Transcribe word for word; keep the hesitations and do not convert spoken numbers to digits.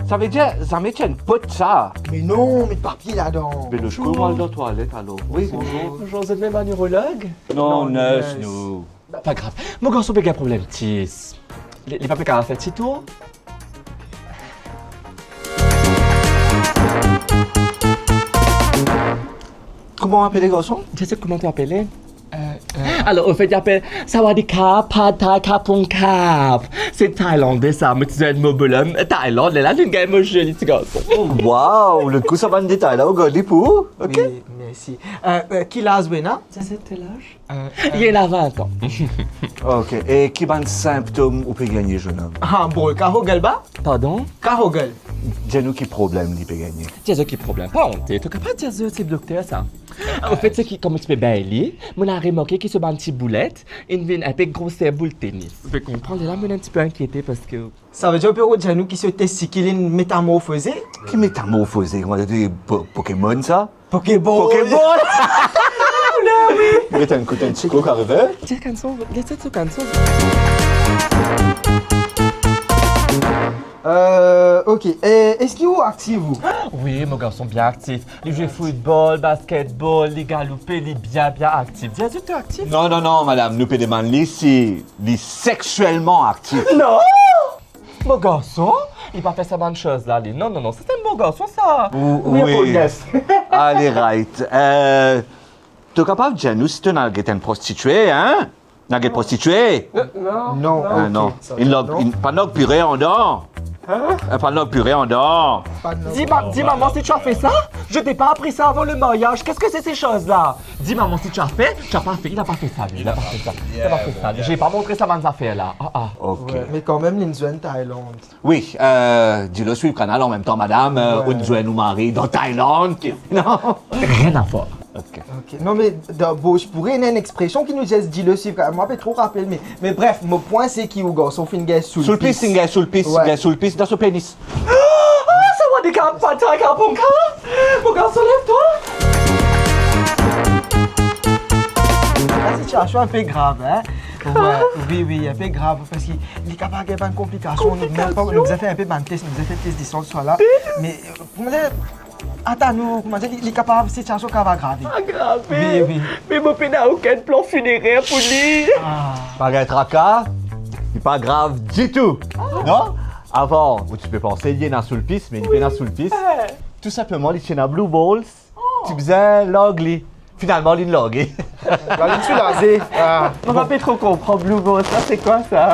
Savedir, zame ti enn pot sa. Me non, met papie ladan. Be lor kou, mo al dan twalet alor. Wi, bonzour. Bonzour, zot mem bann irolog? Non, non, ners, ners, nou. Pa grav. Mo garson pe gagn problem tis. Li, li pa pe kapav fer ti tour? Kouma ou apele, garson? Dieu, kouma to apele? Euh, euh. Alor, anfet, li apel Sawadee Krab, Pad Thai, Kapong Krab. Se Tailande sa, mo ti zwenn mo bolom Tailand, lerla linn gagn mo zoli ti garson. Oh, wow, lot kou sa bann detay la, ou gard li pou ou, ok? Wi, mersi. Euh, euh, ki laz ou ena? Dieu, kel laz? Euh, euh. Li ena vin an. Ok, e ki bann sinptom ou pe gagne, zenom? Ah, bon, ka rogel ba? Pardon? Ka rogel. Dir nou ki problem li pe gagne. Dir zot ki problem. Pa onte, to kapav dir zot, se dokter sa. Anfet, se ki, kouma ti pe bengn li, mo ena remarke ki so bann ti boulet inn vinn enpe groser boul tenis. Ou pe konpran, lerla mo ena enn tipe inkiete parski... Savedir ou pe dir nou ki so testikil inn metamorfoze? Ki metamorfoze? Kouma dir, po-, Pokémon sa? Pokéball! Pokéball! Get enn kout, enn ti kou arive. Get enn son, get enn son, enn son. Euh, ok. E eski ou aktif, ou? Wi, mo garson bien aktif. Li zwe foutbol, basketbol, li galoupe, li bien, bien aktif. Dir zot to aktif? Non, non, non, madam, nou pe demann li si li sexielman aktif. Non! Mo garson, li pa fer sa bann soz la, li. Non, non, non, sa se enn bon garson, sa. Ou, wi, wi. Ale, right. Euh, to kapav dir nou si to ena get enn prostitie, hein? Ena get prostitie? Euh, non, non, non. Ah, non. Ok, sa va, non. Inn larg, inn, pa larg pire andan. Hein? Euh, pa larg pire andan. Pa larg. Dis ma-, dis maman si tu as fait ça. Je t'ai pas appris ça avant le mariage. Qu'est-ce que c'est ces choses-là? Dis maman si tu as fait, tu as pas fait, il a pas fait ça, lui, il a pas fait ça. Il a pas fait ça. J'ai pas montré sa bann zafer la. Ah, ah. Ok. Wi, me kanmem, linn zwenn Tailand. Wi, euh, dilo swiv kanal anmemtan, madam, euh, wi, ou zwenn ou mari dan Tailand, ki, non? Rien à voir. Ok. Ok. Non, me dan bouch pou rien, ena enn expresion ki nou dir dilo swiv kanal. Mo pa tro rapel, me, me bref, mo pwin se ki ou garson finn gagn soulpis. Soulpis, finn gagn soulpis, wi, gagn soulpis dan so penis. Ah, Sawadee Krab, Pad Thai, Kapong Krab. Mo garson, lev twa. La sitiasion enpe grav, hein? Wi, wi, wi, enpe grav, parski li kapav gagn bann konplikasion. Nou mem pa, nou bizin fer enpe bann tes, nou bizin fer tes de san, sa la. Me, euh, kouma dir, atann nou, kouma dir, li, li kapav, sitiasion kapav agrave. Agrave? Wi, wi. Me mo pena okenn plan finerer pou li. Ah. Pa gagn traka, li pa grav ditou. Non? Avan, ou ti pe panse li ena soulpis, me li pena soulpis. Wi. Eh. Tou sinpleman, li ti ena blue balls. Oh. Ti bizin larg li. Finalman, linn large. Gagn linn soulaze. Ah. Mo pa pe tro konpran blue balls, sa se kwa sa?